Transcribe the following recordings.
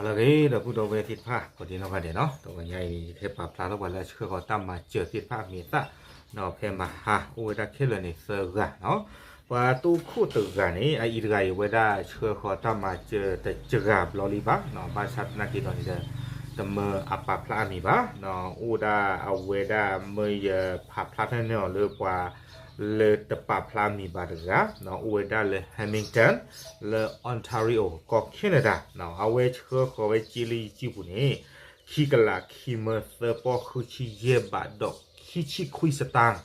လၢအဂ့ၤ ဒီပုၢ်ဒီဝဲၢ်သ့ၣ်တဖၣ် ကိးဒံနီၢ်ဂၤဒဲးနီၤ, တဂီၤညါအံၤ ယကဟဲပာ်ဖျါထီၣ်ပှၤလၢအဆှၢဃီၤတၢ်မၤစၢၤသ့ၣ်တဖၣ်အမံၤအသၣ်, ဒီးဖဲမဟါအိၣ်ဝဲဒၣ်ခဲလၢာ်န့ၣ်သၢဂၤနီၤ, ပှၤတိခိၣ်တဂၤန့ၣ် အအံၤတဂၤအံၤဝဲဒၣ်ဆှၢဃီၤတၢ်မၤစၢၤတစှၤဘျီလံဘၣ်, ဘၣ်ဆၣ်သနာ်က့ဒီးန့ၣ်ဒီး တမၢအပာ်ဖျါအမံၤဘၣ်, အိၣ်ဒၣ်အဝဲဒၣ်မၢယဖးဖျါထီၣ်န့ၢ်အီၤလၢပှၤ လၢတပာ်ဖျါမံၤဘၣ်တဂၤ, အိၣ်ဝဲဒၣ်လၢ Hamilton လၢ Ontario ကီၢ် Canada နီၤ, အဝဲဆှၢဃီၤဝဲစ့လၢယစုပူၤန့ၣ် ခံကလးခံမၢသၢပီၢ်ဃုဆံယဲၢ်ဘးဒီးခံဆံခွံစတၢၣ်,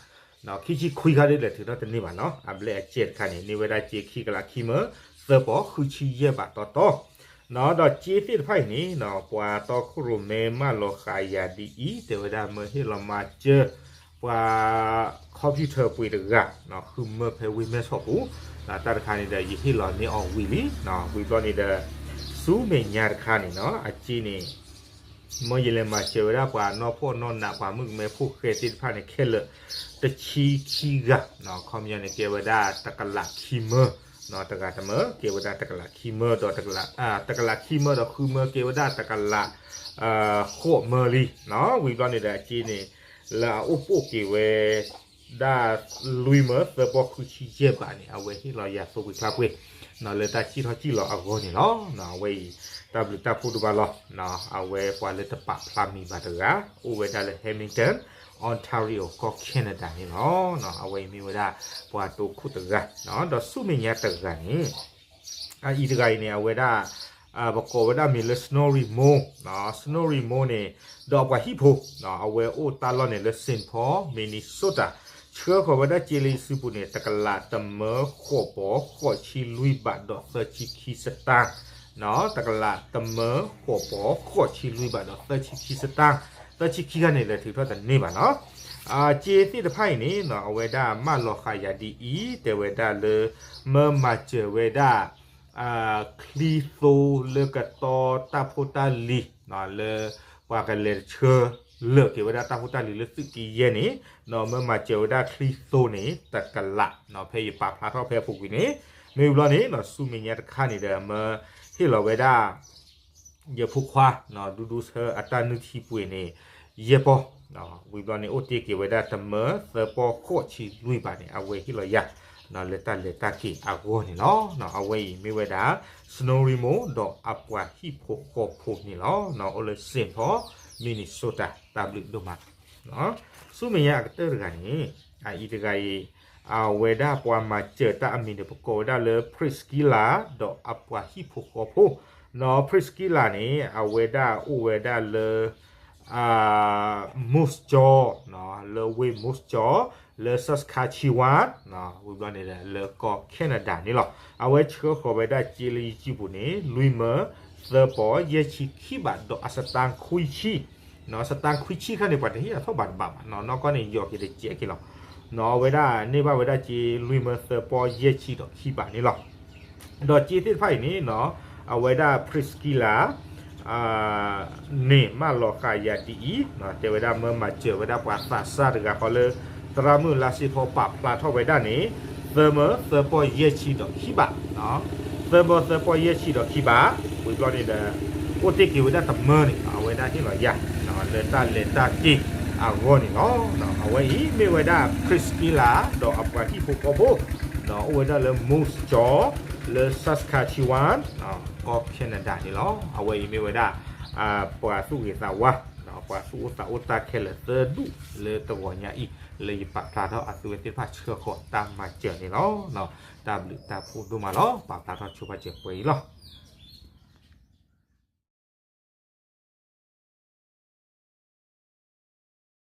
ခံဆံခွံခါဒ်လဲၣ်ထုးထီၣ်တန့ၢ်ဘၣ်နီၤ, အဘျဲၣ်အစဲးတခါန့ၣ် န့ၢ်ဝဲဒၣ်စ့ခံကလးခံမၢသၢပီၢ်ဃုဆံယဲၢ်ဘးတီတီ ဒီးစ့သ့ၣ်တဖၣ်အံၤန့ၣ် ပှၤတီခိၣ်ရိၣ်မဲမၢလီၤဃာ်ယၤဒ်အံၤ တဲဝဲဒၣ်မၢဟ့ၣ်လီၤမၤစၢၤ ပှၤ computer ပှ့ၤတဂၤ ဃုမၢဖဲဝ့ၢ်မဲၢ်ဆီးပူၤ, တၢ်တခါန့ၣ်ဒီး ယဟ့ၣ်လီၤန့ၢ်အီၤဝံၤလံ, ဝံၤဘျီန့ၣ်ဒီး ဆူမဲာ်ညါတခါန့ၣ်နီၤ အစ့န့ၣ် မၢယလဲၤမၤစၢၤဝဲဒၣ်ပှၤနီၢ်ဖှီၣ်နီၢ်နး ပှၤမုၣ်ကမဲဖိဃဲသ့ၣ်တဖၣ်န့ၣ် ခဲလၢာ်တဆံခံဂၤ, ခီပညီန့ၣ်ကဲဝဲဒၣ်တကလးခံမၢ, တဂၤတမၢ ကဲဝဲဒၣ်တကလးခံမၢဒီး တကလးခံမၢဒီးဃုမၢကဲဝဲဒၣ်တကလး ဃိးမၢလံ, ဝံၤဘျီန့ၣ်ဒီးအစ့န့ၣ် လၢအအိၣ်ပိာ်က့ၤဝဲ ဒၣ်လွံၢ်မၢသၢပီၢ်ဃုဆံယဲၢ်ဘးန့ၣ် အဝဲဟ့ၣ်လီၤယၤသိပှ့ၤချါပှ့ၤ လၢတၢ်စံၣ်ထီၣ်စံၣ်လီၤအဂီၢ်န့ၣ်လီၤ. အဝဲအံၤ တၢ်ဘျုးတၢ်ဖှိၣ်ဒိၣ်မးလီၤ. အဝဲပှၤလၢတပာ်ဖျါမံၤဘၣ်တဂၤ အိၣ်ဝဲဒၣ်လၢ Hamilton Ontario ကီၢ် Canada န့ၣ်လီၤ. အဝဲအံၤမ့ၢ်ဝဲဒၣ်ပှၤတိခိၣ်တဂၤ ဒီးဆူမဲာ်ညါတဂၤန့ၣ် အအံၤတဂၤအံၤန့ၣ် အဝဲဒၣ် ပကိးဝဲဒၣ်မံၤလၢ Snorri Mo, Snorri Mo န့ၣ် ဒီးအပှၤဟံၣ်ဖိ အဝဲအိၣ်တၢ်လီၢ်န့ၣ်လၢ Saint Paul Minnesota ဆှၢဃီၤဝဲဒၣ်စ့လၢယစုပူၤန့ၣ် တကလးတမၢဃိးပီၢ်ဃိးဆံလွံၢ်ဘးဒီးသၢဆံခံစတၢၣ်, တကလးတမၢဃိးပီၢ်ဃိးဆံလွံၢ်ဘးဒီးသၢဆံခံစတၢၣ်, သၢဆံခံဂၤန့ၣ်လဲၤထုးထီၣ်တန့ၢ်ဘၣ်နီၤ. စ့သ့ၣ်တဖၣ်အံၤန့ၣ် အဝဲဒၣ်မၢလီၤဃာ်ယၤဒ်အံၤ တဲဝဲဒၣ်လၢ မၢမၤစၢၤဝဲဒၣ် ချံသိလၢကတီတၢ်ဖိတၢ်လံၤ လၢပှၤကလဲၤဆှၢလၢာ်က့ၤဝဲဒၣ်တၢ်ဖိတၢ်လံၤလၢသုးက့ယဲၢ်န့ၣ် မၢမၤစၢၤဝဲဒၣ်ချံသိန့ၣ် တကလး ဖဲယပာ်ဖျါထီၣ်ဖဲအပူၤကွံာ်န့ၣ် မ့ၢ်ဝံၤဘျီန့ၣ် ဆူမဲာ်ညါတခါန့ၣ်ဒီး မၢဟ့ၣ်လီၤဝဲဒၣ် ယဖိခွါ ဒူဒူဆၢအတၢ်နုၢ်ထံပှ့ၤန့ၣ် ယဲၢ်ပီၢ် ဝံၤဘျီန့ၣ် အိၣ်တ့ၢ်က့ၤဝဲဒၣ်တမၢသၢပီၢ်ဃိးဆံလွံၢ်ဘးန့ၣ် အဝဲဟ့ၣ်လီၤယၤ လၢတၢ်လဲၤတၢ်က့ၤအဂီၢ်န့ၣ်လီၤ. အဝဲအံၤမ့ၢ်ဝဲဒၣ် Snorri Mo ဒီးအပှၤဟံၣ်ဖိဃီဖိန့ၣ်လီၤ. အိၣ်လၢ Saint Paul Minnesota တၢ်ဘျုးဒိၣ်မး ဆူမဲာ်ညါအကတၢၢ်တဂၤန့ၣ် အအံၤတဂၤအံၤ အဝဲဒၣ်ပှၤမၤစၢၤတၢ်အမံၤန့ၣ် ပကိးဝဲဒၣ်လၢ Priscilla ဒီးအပှၤဟံၣ်ဖိဃီဖိ နီၤ Priscilla န့ၣ် အဝဲဒၣ်အိၣ်ဝဲဒၣ်လၢ Moose Jaw လၢဝ့ၢ် Moose Jaw လၢ Saskatchewan ဝံၤဘျီန့ၣ် လၢကီၢ် Canada န့ၣ်လီၤ. အဝဲဆှၢဃီၤဝဲဒၣ်စ့လၢယစုပူၤန့ၣ် လွံၢ်မၢသၢပီၢ်ယဲၢ်ဆံခံဘးဒီးအစတၣ်ခွံဆံ စတၣ်ခွံဆံခါန့ၣ် ပှၤတဟ့ၣ်အထီၣ်ဘးတဘးဘၣ်နီၤ နီၢ်ကီၢ်န့ၣ် ယီၤက့ၤတစဲးက့ၤလီၤ. နီၤ အဝဲဒၣ်န့ၢ်ဘၣ်ဝဲဒၣ်စ့လွံၢ်မၢသၢပီၢ်ယဲၢ်ဆံဒီးခံဘးန့ၣ်လီၤ. ဒီးစ့သ့ၣ်တဖၣ်အံၤန့ၣ်နီၤ အဝဲဒၣ် Priscilla န့ၣ် မၢလီၤဃာ်ယၤဒ်အံၤ တဲဝဲဒၣ်မၢမၤစၢၤဝဲဒၣ်ပှၤသးစၢ်တဂၤဃီလၢ သရၣ်မုၣ်လါစ့ဖီပာ်ဖျါထီၣ်ဝဲဒၣ်န့ၣ် သၢမၢသၢပီၢ်ယဲၢ်ဆံဒီးခံဘး သၢမၢသၢပီၢ်ယဲၢ်ဆံဒီးခံဘး ဝံၤဘျီန့ၣ်ဒီး အိၣ်တ့ၢ်က့ၤဝဲဒၣ်တမၢန့ၣ် အဝဲဒၣ်ဟ့ၣ်လီၤယၤ လၢတၢ်လဲၤတၢ်က့ၤအဂီၢ်န့ၣ်လီၤ. အဝဲအံၤမ့ၢ်ဝဲဒၣ် Priscilla ဒီးအပှၤဟံၣ်ဖိဃီဖိ အိၣ်ဝဲဒၣ်လၢ Moose Jaw လၢ Saskatchewan ကီၢ် Canada န့ၣ်လီၤ. အဝဲအံၤမ့ၢ်ဝဲဒၣ် ပှၤသူၣ်ဂ့ၤသးဝါ ပှၤသူၣ်အိၣ်သးအိၣ်တၢ်ခဲလၢာ်သၢဒူၣ်လၢတဂီၤညါအံၤ လၢယပာ်ဖျါထီၣ်အသုဝဲသ့ၣ်တဖၣ်ဆှၢဃီၤတၢ်မၤစၢၤန့ၣ်လီၤ. တၢ်ဘျုးတၢ်ဖှိၣ်ဒိၣ်မးလီၤ. ပာ်ဖျါထီၣ်ဆိပာ်စၢၤပှဲၤအံၤလီၤ.